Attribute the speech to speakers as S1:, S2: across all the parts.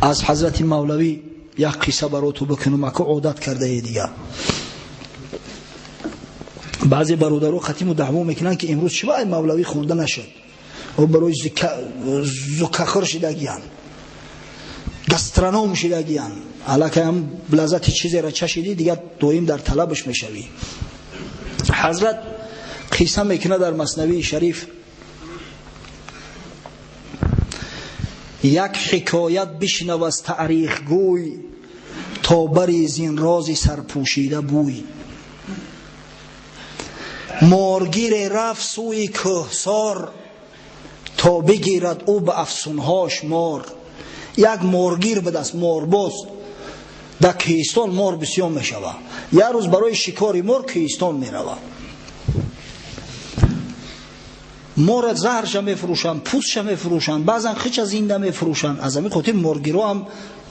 S1: Аз ҳазрати Мавлавӣ як қисса бароту бикунам, ако одат кардае дигар. Баъзе бародаро хатиму даъво мекунанд, ки имрӯз чӣ ба Мавлавӣ хонда нашуд? О барои зукахӯр шидагиян, гастроном шидагиян. Аллакай ҳам лаззати чизеро чашидӣ, дигар доим дар талабаш мешавӣ. Ҳазрат қисса мекунад дар Маснавии Шариф. Як ҳикоят бишнав аз таърихгӯй, то бари зин рози сарпӯшида бӯй. Моргире рафт сӯи кӯҳсор, то бигирад ӯ ба афсунҳош мор. Як моргир будаст, морбоз. Дар кӯҳистон мор бисёр мешавад. Як рӯз барои шикори мор кӯҳистон меравад. Мора заҳрша мефурӯшанд, пӯстша мефурӯшанд, баъзан хича зинда мефурӯшанд. Аз ҳамин хотир моргиро ҳам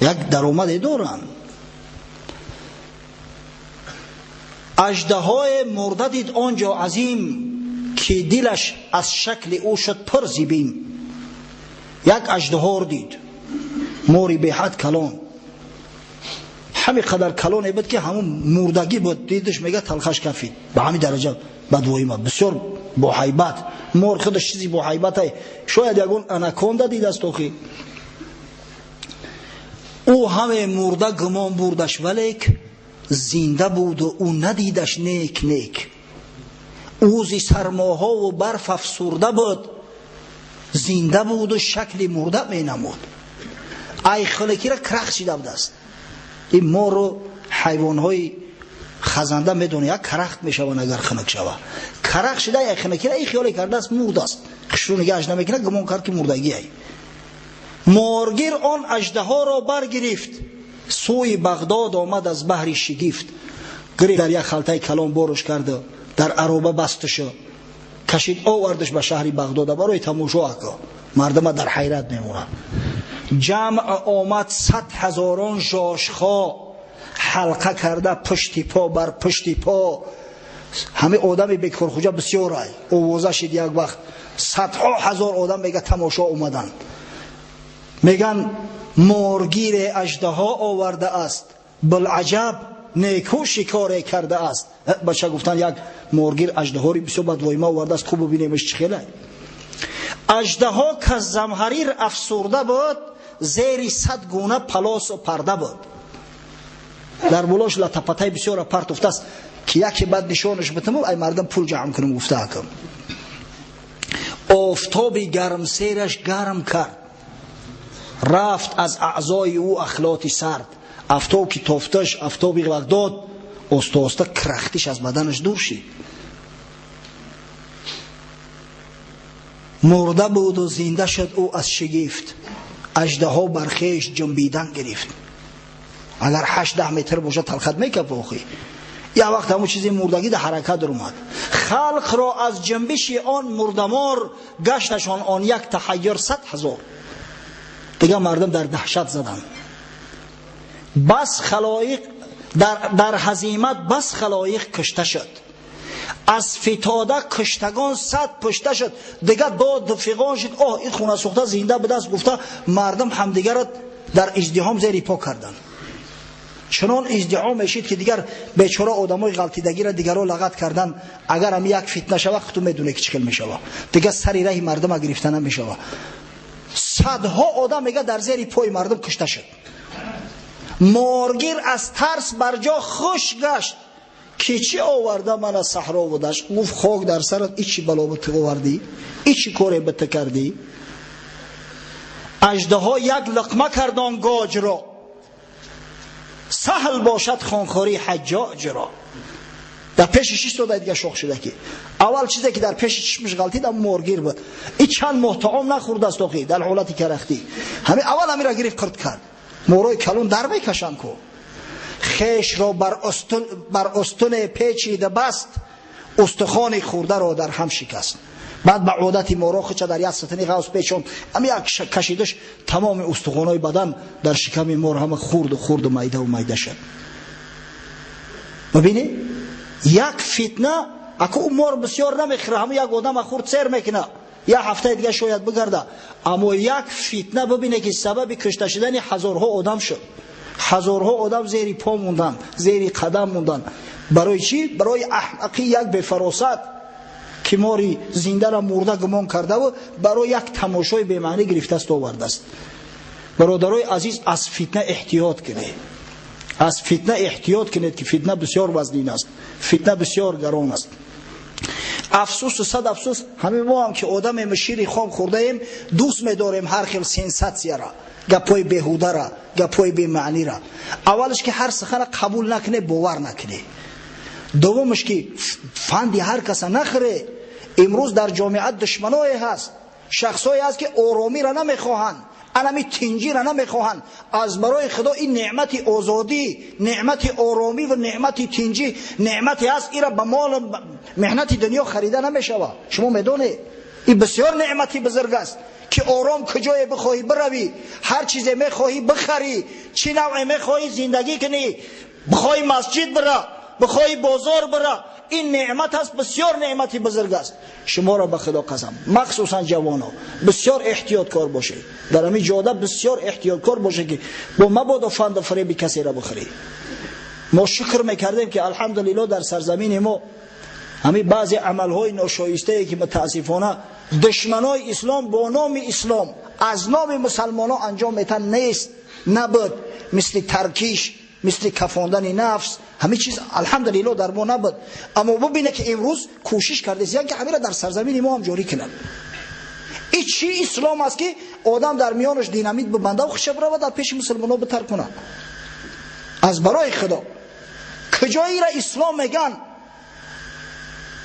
S1: як даромаде доранд. Аждаҳое мурда дид он ҷо азим, ки дилаш аз шакли ӯ шуд пур зибим. Як аждаҳор дид, мори беҳад калон, ҳамин қадар калоне буд, ки ҳамун мурдагӣ буд. Дидаш, мега, талхаш кафид. Ба ҳамин дараҷа бадвоима, бисёр боҳайбат. Мор худаш чизи боҳайбатай, шояд ягон анаконда дидаст. Охи ӯ ҳаме мурда гумон бурдаш, валек зинда буду ӯ надидаш нек нек. Ӯ зи сармоҳову барф афсурда буд, зинда буду шакли мурда менамуд. Ай хунукира крах шида будааст. Ин мору ҳайвонҳои хазанда медонӣ, як карахт мешаванд агар хунук шава. Карах шида ай хунукира и хиёле кардааст мурдааст. Хушрӯ нигаҳаш намекунад, гумон кард, ки мурдагиай. Моргир он аждаҳоро баргирифт, сӯи Бағдод омад аз баҳри шигифт. Гирифт, дар як халтаи калон боруш карду дар ароба бастушу кашид, овардаш ба шаҳри Бағдода барои тамошо. Ако мардума дар ҳайрат мемонад. Ҷамъ омад 100 ҳазорон жошхо, ҳалқа карда пушти по бар пушти по. Ҳамин одами бекорхуҷа бисёрай овоза шид. Як вақт садҳо ҳазор одам, мега, тамошо омаданд. Меган, моргире аждаҳо овардааст, билаҷаб неку шикоре кардааст. Бача гуфтанд, як моргир аждаҳори бисёр бадвоима овардааст, хуб бубинемш чӣ хелай. Аждаҳо каз замҳарир афсурда буд, зери 100 гуна палосу парда буд. Дар болош латапатай бисёра партуфтааст, ки яке баъд нишонаш битаму ай мардам пул ҷамъ кунам гуфта. Акам офтоби гармсераш гарм кард, рафт аз аъзои ӯ ахлоти сард. Афтоб ки тофташ, афтоби Бағдод, оста оста крахтиш аз баданаш дур шид. Мурда буду зинда шуд ӯ аз шигифт, аждаҳо бар хеш ҷунбидан гирифт. Агар 8-10 метр бошад, талхат мекапа. Охи як вақт ҳамун чизи мурдагӣ дар ҳаракат даромад. Халқро аз ҷунбиши он мурдамор гашташон он як таҳайюр 100 ҳазор. Дигар мардум дар даҳшат заданд. Бас халоиқ дар ҳазимат, бас халоиқ кушта шуд, аз фитода куштагон 100 пушта шуд. Дигар дод фиғон шуд: оҳ, ин хона сӯхта зинда будааст, гуфта мардум ҳамдигарро дар издиҳом зери по карданд. Чунон издиҳом мешид, ки дигар бечора одамои ғалтидагиро дигарро лағат кардан. Агар ҳам як фитна шава, худту медонӣ, ки чӣ хел мешава. Дигар сари раҳи мардума гирифта намешава. Садҳо одам, мега, дар зери пои мардум кушта шуд. Моргир аз тарс бар ҷо хуш гашт, ки чӣ оварда ман аз саҳрову дашт. Гуфт: хок дар сарат, ичи бало ба ту овардӣ, ичи коре ба ту кардӣ? Аждаҳо як луқма кард он гоҷро, саҳл бошад хонхории ҳаҷҷоҷро. Дар пеши шистода дига шох шуда, ки аввал чизе ки дар пеши чишмаш ғалтид, ам моргир буд. И чанд моҳ таом нахӯрдааст, охи дар ҳолати карахтӣ. Ҳамин аввал ҳамира гирифт, қирт кард. Морои калон дар мекашанд ку. Хешро бар устуне печида баст, устухони хӯрдаро дар ҳам шикаст. Баъд ба одати моро хича дар як сатини ғавс печон, ами як кашидаш, тамоми устухонҳои бадан дар шиками мор ҳама хурду хурду майдаву майда шуд. Мабинӣ, як фитна. Аку ӯ мор бисёр намехӯра, ҳамун як одама хурд сер мекуна. як ҳафтаи дига шояд бигарда. Аммо як фитна бибине ки сабаби кушта шудани ҳазорҳо одам шуд. Ҳазорҳо одам зери по монданд, зери қадам монданд. Барои чӣ? Барои аҳмақи як бефаросат ки мори зиндара мурда гумон кардаву барои як тамошои бемаънӣ гирифтааст овардааст. Бародарои азиз, аз фитна эҳтиёт кунед. Аз фитна эҳтиёт кунед, ки фитна бисёр вазнин аст, фитна бисёр гарон аст. Афсӯсу сад афсӯс, ҳамин мо ҳам ки одамем шири хом хӯрдаем, дӯст медорем ҳар хел сенсатсияра, гапҳои беҳудара, гапҳои бемаънира. Аввалаш ки ҳар сухана қабул накунед, бовар накунед. Дуввумаш ки фанди ҳар каса нахӯре. Имрӯз дар ҷомеа душманое ҳаст, шахсое ҳаст ки оромиро намехоҳанд, анами тинҷиро намехоҳанд. Аз барои Худо ин неъмати озодӣ, неъмати оромӣ ва неъмати тинҷӣ неъмате ҳаст, ира ба мол меҳнати дунё харида намешавад. Шумо медонед, ин бисёр неъмати бузург аст ки ором куҷое бихоҳӣ биравӣ, ҳар чизе мехоҳӣ бихарӣ, чӣ навъе мехоҳӣ зиндагӣ кунӣ, бихоҳӣ масҷид бира, бихоҳӣ бозор бира. Ин неъмат аст, бисёр неъмати бузург аст. Шуморо ба Худо қасам, махсусан ҷавоно, бисёр эҳтиёткор бошед. Дар ҳамин ҷода бисёр эҳтиёткор бошед, ки бо мабодо фанду фиреби касеро бихӯред. Мо шукр мекардем, ки алҳамдулилло дар сарзамини мо ҳамин баъзе амалҳои ношоистае ки мутаассифона душманои ислом бо номи ислом аз номи мусалмонҳо анҷом метан нест, набуд. Мисли таркиш, мисли кафондани нафс, ҳамин чиз алҳамдулилло дар мо набуд. Аммо бубине ки имрӯз кӯшиш кардесиян ки ҳаминро дар сарзамини мо ҳам ҷорӣ кунанд. Ин чӣ ислом аст, ки одам дар миёнаш динамит бибанда хуша бирава дар пеши мусулмонҳо битар кунад? Аз барои Худо куҷоиро ислом меган?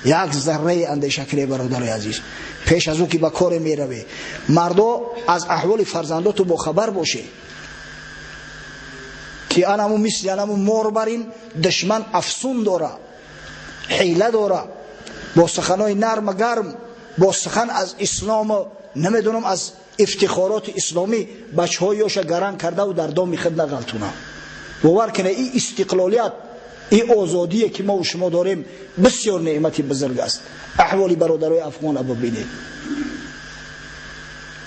S1: Як зарраи андеша кунед, бародари азиз, пеш аз ӯ ки ба коре мераве. Мардо, аз аҳволи фарзандоту бохабар бошед, ки анаму мисли анаму мор барин душман афсун дора, ҳила дора, бо суханои нарма гарм, бо сухан аз ислому намедонам аз ифтихороти исломӣ бачаҳои ёша гаран кардаву дар доми худ нағалтунанд. Бовар кунед, ин истиқлолият, ин озодие ки мо шумо дорем бисёр неъмати бузург аст. Аҳволи бародарои афғона бибинед,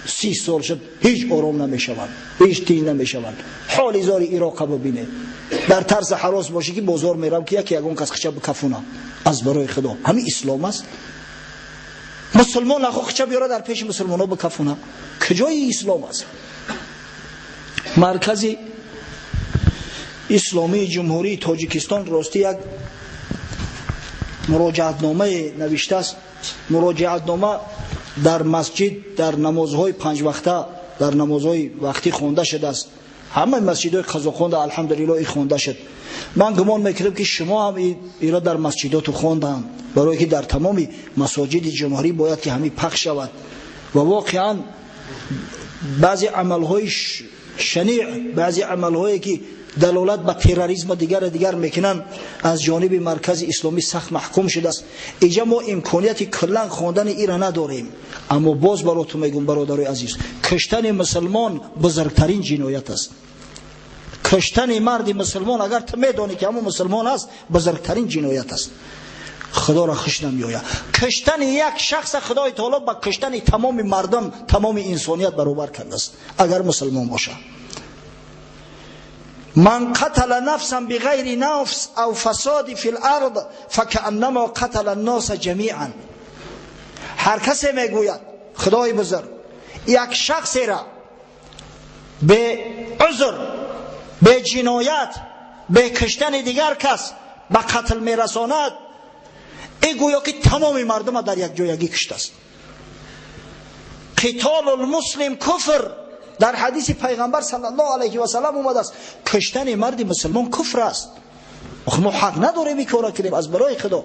S1: 30 сол шуд ҳеҷ ором намешаванд, ҳеҷ тинҷ намешаванд. Ҳоли зори Ироқа бибинед, дар тарси ҳарос бошӣ ки бозор мерам ки яке ягон кас хича бикафуна. Аз барои Худо ҳамин ислом аст? Мусулмон нахо хича биёра дар пеши мусулмонҳо бикафуна? Куҷои ислом аст? Маркази исломии Ҷумҳурии Тоҷикистон ростӣ як муроҷиатномае навиштааст. Муроҷиатнома дар масҷид, дар намозҳои панҷвақта, дар намозҳои вақтӣ хонда шудааст. Ҳамаи масҷидҳои Қазоқхонда алҳамдулилло и хонда шуд. Ман гумон мекунам, ки шумо ҳам иро дар масҷидоту хонданд, барое ки дар тамоми масоҷиди ҷумҳурӣ бояд ки ҳамин пахш шавад. Ва воқеан баъзе амалҳои шаниъ, баъзе амалҳое ки далолат ба терроризм ва дигар дигар мекунанд, аз ҷониби маркази исломӣ сахт маҳкум шудааст. Иҷа мо имконияти куллан хондани ира надорем, аммо боз баротун мегӯм, бародарои азиз, куштани мусулмон бузургтарин ҷиноят аст. Куштани марди мусулмон, агар ту медонӣ ки ҳамон мусулмон аст, бузургтарин ҷиноят аст. Худоро хуш намеояд. Куштани як шахс Худои таоло ба куштани тамоми мардум, тамоми инсоният баробар кардааст, агар мусулмон бошад. من قتل نفسا بغیر نفس او فساد فی الارض فكأنما قتل الناس جمیعا. هر کسی میگوید خدای بزرگ یک شخصی را به عذر، به جنایت، به کشتن دیگر کس به قتل میرساند، ای گویا که تمام مردم در یک جایگی کشته است. قتال المسلم کفر، در حدیث پیغمبر صلی الله علیه و سلم اومده است کشتن مرد مسلمان کفر است. ما حق نداریم این کارا کنیم. از برای خدا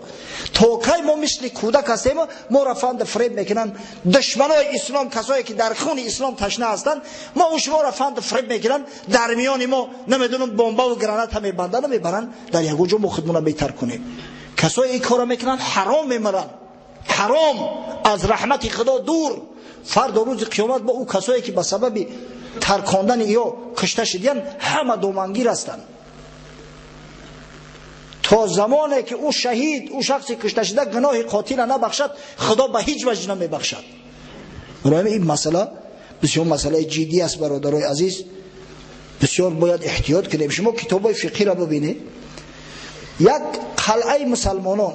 S1: تا کی ما مثل کودک هستیم، ما را فند فریب میکنن دشمنای اسلام، کسایی که در خون اسلام تشنه هستند، ما و شما را فند فریب میکنن، در میان ما نمیدونم بمب و گرانت هم میبندن و میبرن در یک جا ما خودمون بهتر کنیم. کسایی این کارا میکنن حرام میمرن، حرام، از رحمت خدا دور. فردا روز قیامت با او کسایی که به سبب ترکاندن یا کشته شدن همه دومنگیر هستند. تا زمانی که او شهید، او شخصی کشته شده گناه قاتل نبخشد، خدا به هیچ وجه نمیبخشد. Барои ин масъала бисёр масъалаи ҷиддӣ аст, бародарои азиз. Бисёр бояд эҳтиёт кунем. Шумо китобҳои фиқҳиро бибинед. Як қалъаи мусалмонон,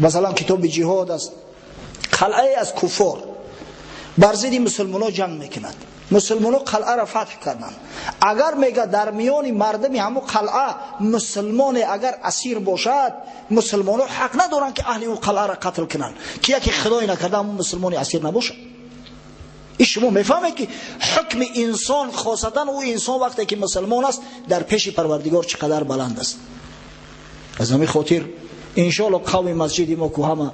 S1: масалан китоби ҷиҳод аст, қалъае аз куффор бар зидди мусулмонон ҷанг мекунад. Мусулмонон қалъаро фатҳ карданд. Агар мега дар миёни мардуми ҳамун қалъа мусулмоне агар асир бошад, мусулмонон ҳақ надоранд ки аҳли ӯ қалъаро қатл кунанд, ки яке худое накарда ҳамун мусулмони асир набошад. Ин шумо мефаҳмед ки ҳукми инсон, хосатан ӯ инсон вақте ки мусулмон аст, дар пеши Парвардигор чӣ қадар баланд аст. Аз ҳамин хотир иншоалло қавми масҷиди мо ку ҳама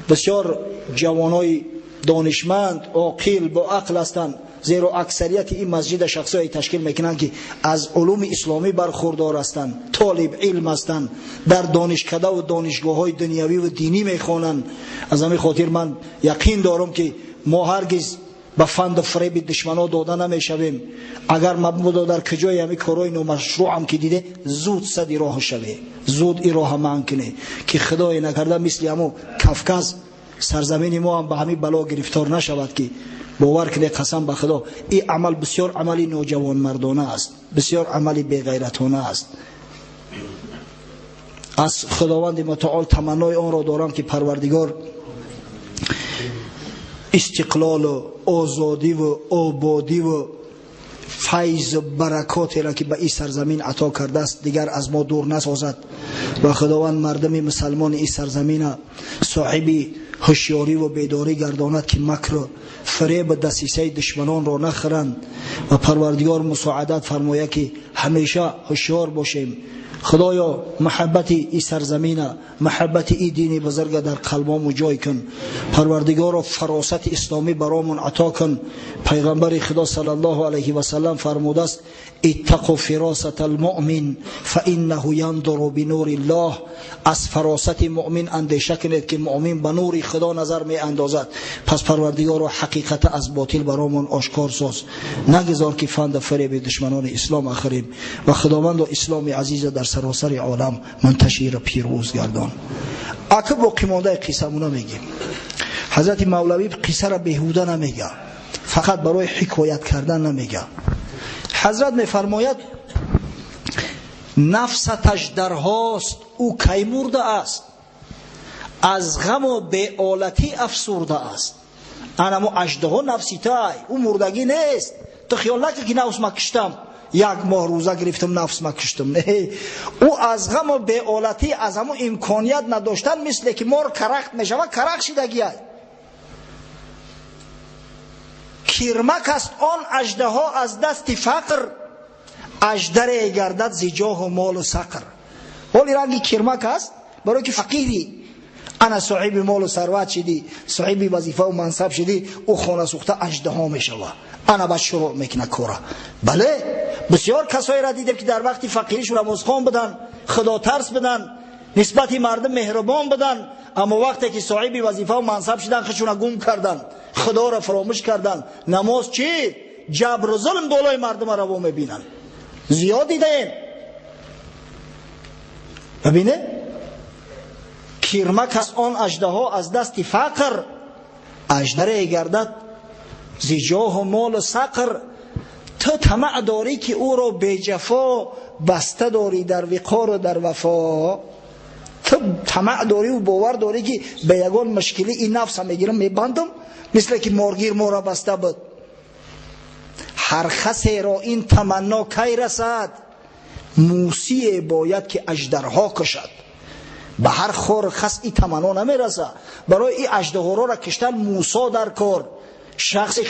S1: бисёр ҷавонои донишманд, оқил, бо ақл ҳастанд, зеро аксарияти ин масҷида шахсое ташкил мекунанд ки аз улуми исломӣ бархурдор ҳастанд, толиб илм ҳастанд, дар донишкадаву донишгоҳҳои дунявиву динӣ мехонанд. Аз ҳамин хотир ман яқин дорам ки мо ҳаргиз ба фанду фреби душмано дода намешавем. Агар мабодо дар куҷои ҳамин корҳои номашрӯъам ки диде, зуд сади роҳ шаве, зуд ин роҳа манъ куне, ки худое накарда мисли ҳамун Кавказ сарзамини мо ҳам ба ҳамин бало гирифтор нашавад, ки бовар кунед, қасам ба худо, ин амал бисёр амали ноҷавонмардона аст, бисёр амали беғайратона аст. Аз Худованди мутаол таманнои онро дорам ки Парвардигор истиқлолу озодиву ободиву файзу баракотеро ки ба ин сарзамин ато кардааст дигар аз мо дур насозад ва Худованд мардуми мусалмони ин сарзамина соҳиби ҳушёриву бедорӣ гардонад, ки макру фиребу дасисаи душманонро нахӯранд ва Парвардигор мусоадат фармояд ки ҳамеша ҳушёр бошем. Худоё, муҳаббати ин сарзамина, муҳаббати ин дини бузурга дар қалбомон ҷой кун. Парвардигоро, фаросати исломӣ баромон ато кун. Пайғамбари Худо саллаллоҳу алайҳи васаллам фармудааст: иттақу фиросата алмуъмин фаиннаҳу яндуру бинури ллоҳ. Аз фаросати муъмин андеша кунед, ки муъмин ба нури Худо назар меандозад. Пас Парвардигоро, ҳақиқата аз ботил баромон ошкор соз, нагузор ки фанду фиреби душманони ислом ахӯрем ва Худовандо исломи азиза дар саросари олам мунташиру пирӯз гардон. Ака боқимондаи қиссамона мегем. Ҳазрати Мавлавӣ қиссаро беҳуда намега, фақат барои ҳикоят кардан намега. Ҳазрат мефармояд: нафсаташ дарҳост, ӯ кай мурда аст, аз ғаму беолатӣ афсурда аст. Анамо аждаҳо нафси тай, ӯ мурдагӣ нест. Ту хиёл накун ки нафс ма киштам, як моҳ рӯза гирифтам, нафс ма киштам. Не, ӯ аз ғаму беолатӣ, аз ҳамун имконият надоштан, мисле ки мор карахт мешавад, карахт шидагиай. Кирмак аст он аждаҳо аз дасти фақр, аждаре гардад зи ҷоҳу молу сақр. Ҳоли ранги кирмак аст, барои ки фақири, ана соҳиби молу сарват шидӣ, соҳиби вазифаву мансаб шидӣ, ӯ хона сӯхта аждаҳо мешавад. Ана баъд шурӯъ мекунад кора. Бале, бисёр касоеро дидем ки дар вақти фақириш намозхон буданд, худотарс буданд, нисбати мардум меҳрубон буданд, аммо вақте ки соҳиби вазифаву мансаб шиданд, худшона гум карданд, худоро фаромӯш карданд. Намоз чӣ? Ҷабру зулм болои мардума раво мебинанд. Зиёд дидаем. Бибине, кирмак аст он аждаҳо аз дасти фақр, аждаре гардад зи ҷоҳу молу сақр. Ту тамаъ дорӣ ки ӯро беҷафо баста дорӣ дар виқору дар вафо. Ту тамаъ дорӣ бовар дорӣ ки ба ягон мушкилӣ ин нафса мегирам, мебандам, мисле ки моргир мора баста буд. Ҳар касеро ин таманно кай расад, мусие бояд ки аждарҳо кушад. Ба ҳар хор хас ин таманно намерасад. Барои ин аждаҳоро киштан Мусо дар кор, шахси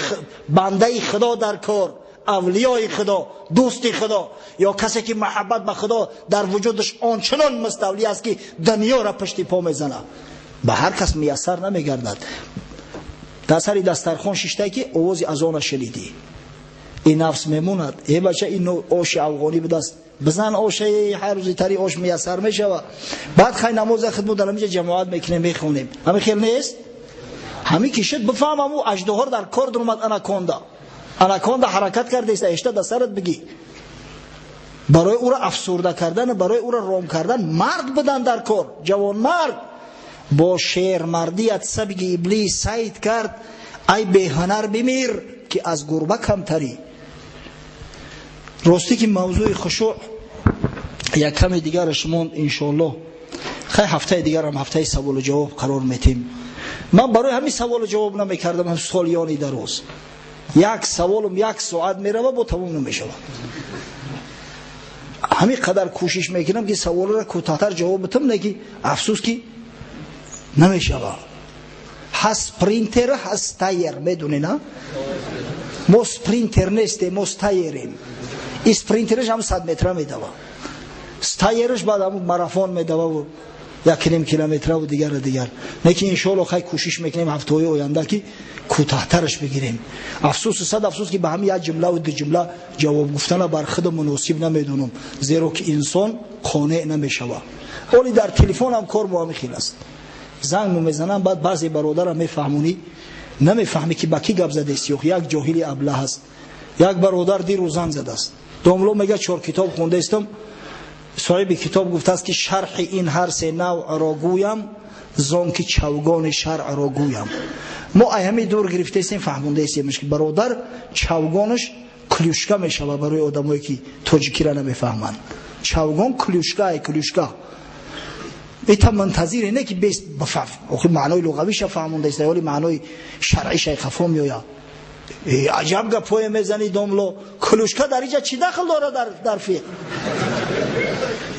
S1: бандаи Худо дар кор, авлиёи Худо, дӯсти Худо, ё касе ки муҳаббат ба Худо дар вуҷудаш ончунон муставлӣ аст ки дунёро пушти по мезанад. Ба ҳар кас муяссар намегардад. Дар сари дастархон шиштае ки овози азона шунидӣ, ин нафс мемонад: э бача, ин оши афғонӣ будааст, бизан ошаи, ҳар рӯзи тари ош муяссар мешавад. Баъд хай намоза хидмат дар ҳаминҷа ҷамоат мекунем, мехонем. Ҳамин хел нест? Ҳамин ки шуд, бифаҳмам ӯ аждаҳор дар кор даромад, анаконда анаконда ҳаракат кардааст, эшта дар сарат бигӣ. Барои ӯро афсурда кардан, барои ӯро ром кардан мард будан дар кор, ҷавонмард. Бо шермардият сабги иблис сайд кард, ай беҳунар бимир ки аз гурба камтарӣ. Ростӣ ки мавзӯи хушӯъ як каме дигараш монд, иншоаллоҳ хай ҳафтаи дигарам ҳафтаи саволу ҷавоб қарор метем. Ман барои ҳамин саволу ҷавоб намекардам солиёни дароз. Як саволум як соат мерава, бо тамом намешавад. Ҳамин қадар кӯшиш мекунам ки саволро кӯтоҳтар ҷавоб битам, не ки афсӯс ки намешавад. Ҳаст спринтер, ҳаст стайер, медонӣ на? Мо спринтер нестем, мо стайерем. И спринтераш ҳам 100 метра медава, стайераш баъд ҳамун марафон медававу 1.5 километраву дигара дигар. Лекин иншоалло хай кӯшиш мекунем ҳафтаҳои оянда ки кӯтоҳтараш бигирем. Афсӯсу сад афсӯс ки ба ҳамин як ҷумлаву ду ҷумла ҷавоб гуфтана бар худ муносиб намедонам, зеро ки инсон қонеъ намешавад. Оли дар телефонам кор мо ҳамин хел аст. Занг мезанам, баъд баъзе бародарам мефаҳмонӣ, намефаҳмӣ ки ба кӣ гап задест. Ё як ҷоҳили аблаҳ аст. Як бародар дирӯз занг задааст. Домло мега 4 китоб хондаистам. Соҳиби китоб гуфтааст ки шарҳи ин ҳар се навъро гӯям, зон ки чавгони шаръро гӯям. Мо ай ҳамин дур гирифтаистем, фаҳмондаистем ки бародар чавгонаш клюшка мешавад барои одамое ки тоҷикиро намефаҳманд. Чавгон клюшка ай клюшка. Ита мунтазире не ки бес бафаҳм. Охир маънои луғавиша фаҳмондаист, оли маънои шаръиша хафо меояд. Аҷаб гапое мезанӣ домло, клюшка дар инҷа чӣ дахл дорад дар фиқҳ?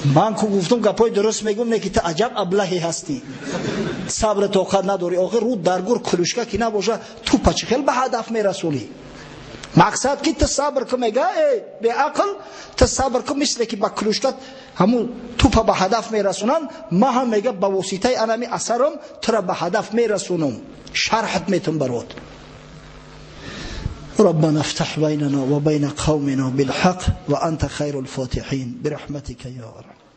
S1: Ман ку гуфтам гапои дуруст мегӯм, не ки ту аҷаб аблаҳе ҳастӣ, сабр тоқат надорӣ. Охир рӯ дар гур клюшка ки набоша, тупа чӣ хел ба ҳадаф мерасонӣ? Мақсад ки ту сабр ку, мега э беақл, ту сабр ку, мисле ки ба клюшка ҳамун тупа ба ҳадаф мерасонанд, ман ҳам мега ба воситаи анами асарам тура ба ҳадаф мерасонам, шарҳат метум барот. ربنا افتح بيننا وبين قومنا بالحق وأنت خير الفاتحين برحمتك يا رب.